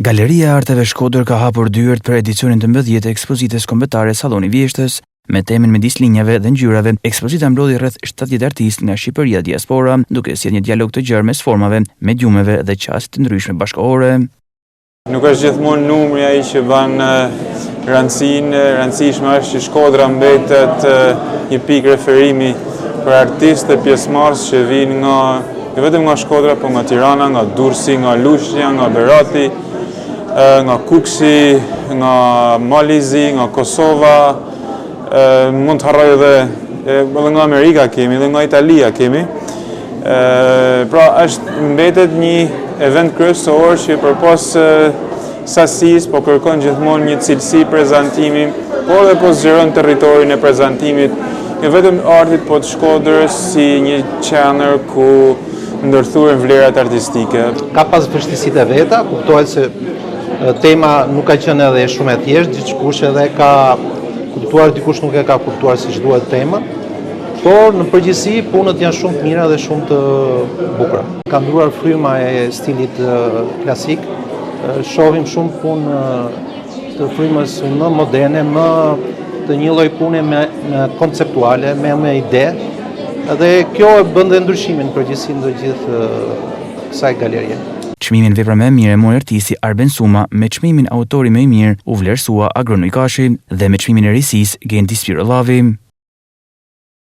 Galeria e Arteve Shkodër ka hapur dyert për edicionin e 12 të ekspozitës kombëtare Salloni i Vjeshtës. Me temën Midis linjave dhe ngjyrave, ekspozita mblodhi rreth 70 artistë nga Shqipëria dhe diaspora, duke sjellë një dialog të gjerë mes formave, mediumeve dhe qasje të ndryshme bashkëkohore. Nuk është gjithmonë numri ai që bën rëndësinë, e rëndësishme është që Shkodra mbetet një pikë referimi për artistë dhe pjesëmarrës që vijnë nga jo vetëm nga Shkodra, po nga Tirana, nga Durrësi, nga Lushnja, nga Berati, nga Kukësi, nga Mali i Zi, nga Kosova, mund të harroj edhe edhe nga Amerika kemi, edhe nga Italia kemi. Pra është mbetet një event kryesor që përpos sasisë, po kërkon gjithmonë një cilësi prezantimi, por dhe po zgjeron territorin e prezantimit, jo vetëm artit, po të Shkodrës si një qendër ku ndërthuren vlerat artistike. Ka pas vështirësitë e veta, kuptohet se tema nuk ka qenë edhe shumë e thjeshtë, gjithkush edhe ka kuptuar, dikush nuk e ka kuptuar siç duhet temën, por në përgjithësi punët janë shumë të mira dhe shumë të bukura. Ka ndruar fryma e stilit klasik, shohim shumë punë të frymës më moderne, më të një lloj pune me, me konceptuale, me me ide. Dhe kjo e bën dhe ndryshimin në përgjithësi në gjithë kësaj galerie. Çmimin vepra më e mirë e mori artisti Arben Suma, me çmimin autori më i mirë u vlerësua Agron Ujkashi dhe me çmimin e risisë Genti Spirollavi.